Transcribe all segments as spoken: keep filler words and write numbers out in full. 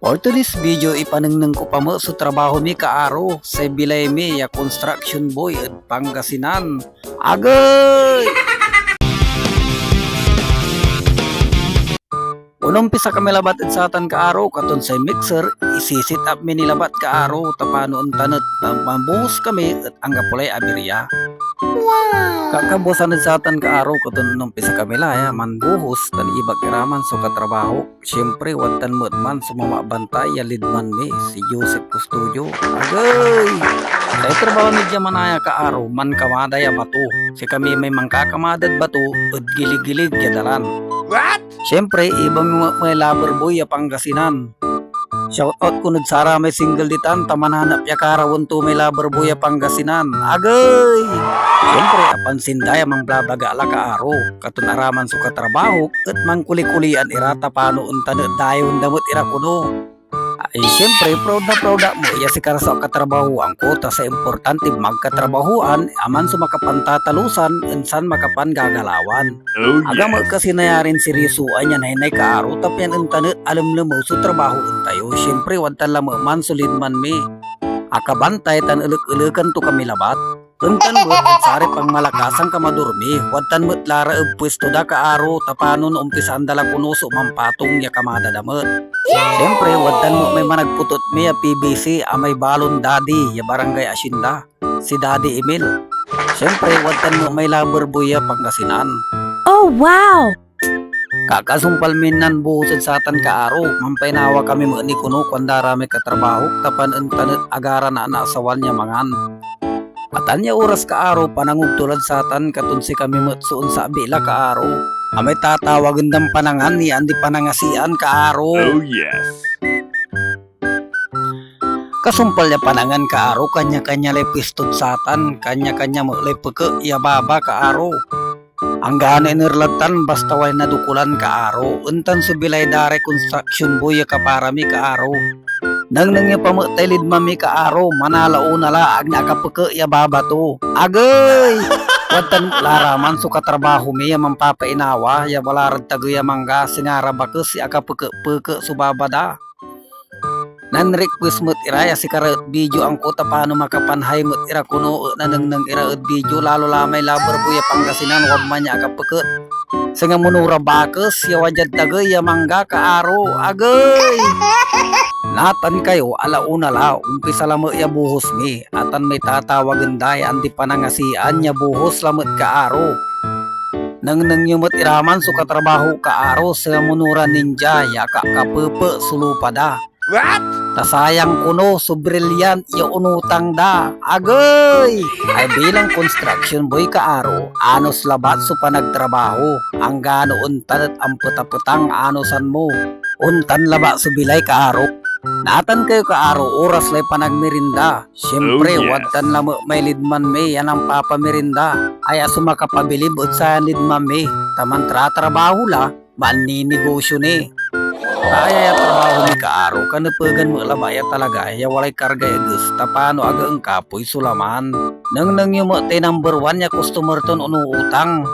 For today's video, ipanengneng ko pa met so trabaho mi, kaaro, say bilay mi ya construction boy ed Pangasinan. Agey! Onumpisa kami labat ed satan, kaaro, katon say mixer, isi-set up mi ni labat, kaaro, ta pano ontan et, ah, mabuhos kami et anggapo lay aberya. Wow! Kakabuasan ed satan, kaaro, katon onumpisa kami la ya manbuhos tan ibak iraman so katrabaho. Siyempre, wadtan met man so mamabantay ya leadman mi, si Joseph Custodio. Agey! Say trabaho mi dia manaya, kaaro, mankamada ya bato. Sikami may mankakamada ed bato ed gilig-gilig ya dalan. What? Siyempre, iba mi met may lover boy ya Pangasinan. Shout out ko ned saramay single ditan ta mananap ya karawen to may lover boy ya Pangasinan. Agey! Siyempre, apansin da ya manblabaga la, kaaro. Katon araman so katrabahok et mankuli-kulian ira ta pano ontan et dayewen da met ira kono. Ay, siyempre, proud na proud ak met ya sikara so katrabahoan ko, ta say importante magkatrabahoan, aman so makapantatalusan, insan makapangagalawan. Oh, aga met kasi nayarin seryosoan ya naynay, kaaro, ta pian ontan et alemlemew so trabahoen tayo. Siyempre, wadtan lamet man so leadman mi. Akabantay tan elek-elekan to kami labat. Ontan met ed saray pangmalakasan kamador mi, wadtan met la ra ed puesto da, kaaro, ta pano no ompisaan da la kono so mampatong ya kamada da met. Siyempre, wadtan met may managpotot mi ya P B C a may balon dadi ya Barangay Asyenda, si Daddy Emil. Siyempre, wadtan met may lover boy ya Pangasinan. Oh, wow! Kakasumpal min nanbuhos ed satan, kaaro, manpainawa kami met ni kono, kuanda ra may katrabahok, ta pian ontan et agara na naasawan ya mangan. Atan ya oras, kaaro, panangog to lad satan, katon sikami met so onsabi la, kaaro, a may tatawagen dan panangan ya andi panangasian, kaaro. Oh, yes. Kasumpal ya panangan, kaaro, kanya-kanya lay puestod satan, kanya-kanya met lay peke ya baba, kaaro. Anggano iner lad tan basta walay nadokolan, kaaro. Ontan so bilay da ray construction boy ya kapara mi, kaaro. Nengneng yo pa met tay leadman mi, kaaro, manalauna la, ag ni akapeke ya baba to. Agey! Wadtan met la ra man so katrabaho mi ya manpapainawa ya wala rad tagey a mangga, singa ra bakes ya akapekepeke so baba da. Nan-request met ira ya sikara et videoan ko, ta pano makapanhay met ira kono et nanengneng ira ed video, lalo la may lover boy ya Pangasinan, wadman ya akapeket. Singa mono ra bakes ya wadiad tagey ya mangga, kaaro. Agey! Natan kayo, alauna la, ompisa lamet ya buhos mi. Atan may tatawagen da ya andi panangasian ya buhos lamet, kaaro. Nengneng yo met iraman so katrabaho, kaaro, singa mono ra ninja ya akakapepe so lupa da. What? Ta sayang kono so brilliant ya onutang da. Agey! Ay, bilang construction boy, kaaro, anos labat so panagtrabaho. Anggano ontan et ampetapetang anosan mo. Ontan labat so bilay, kaaro. Natan kayo, kaaro, oras lay panagmerinda. Siyempre, oh, yes, wadtan lamet may leadman mi ya nanpapamirinda. Aya so makapabilib ed sayan leadman mi, ta mantratrabaho la, manninegosyo ni. Ta aya ya trabaho mi, kaaro, kanepegan met labat ya talaga ya walay kargay eges, ta pano ag angkapoy so laman. Nengneng yo met tay number one ya customer ton onootang.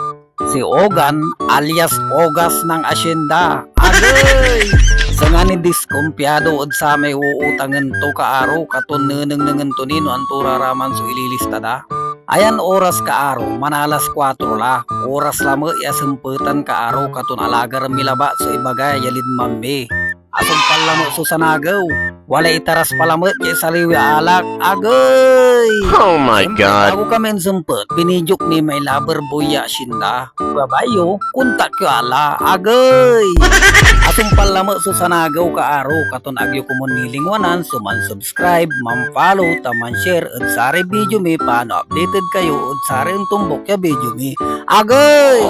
Si Ogan, alias Ogas ng Asyenda. Agey! Singa ni diskumpiado ed samay uutangen to, kaaro, katon nenengnengen to ni no anto ra raman so ililista da. Ayan oras, kaaro, manalas kuatro la. Oras lamet ya sempetan, kaaro, katon alagar mi labat so ibaga ya leadman mi. Asumpal lamet so sanagew. Walay itaras pa lamet ya isaliw ya alak. Agey! Oh my God! Siyempre, bago kami onsempet, binidyok ni may lover boy ya asyenda. Gabay yo, kontak yo ala. Agey! Asumpal lamet so sanagew, kaaro, katon ag yo komon nilingwanan so man-subscribe, man-follow, ta man-share ed saray video mi, pano updated kayo ed saray ontombok ya video mi. Agey!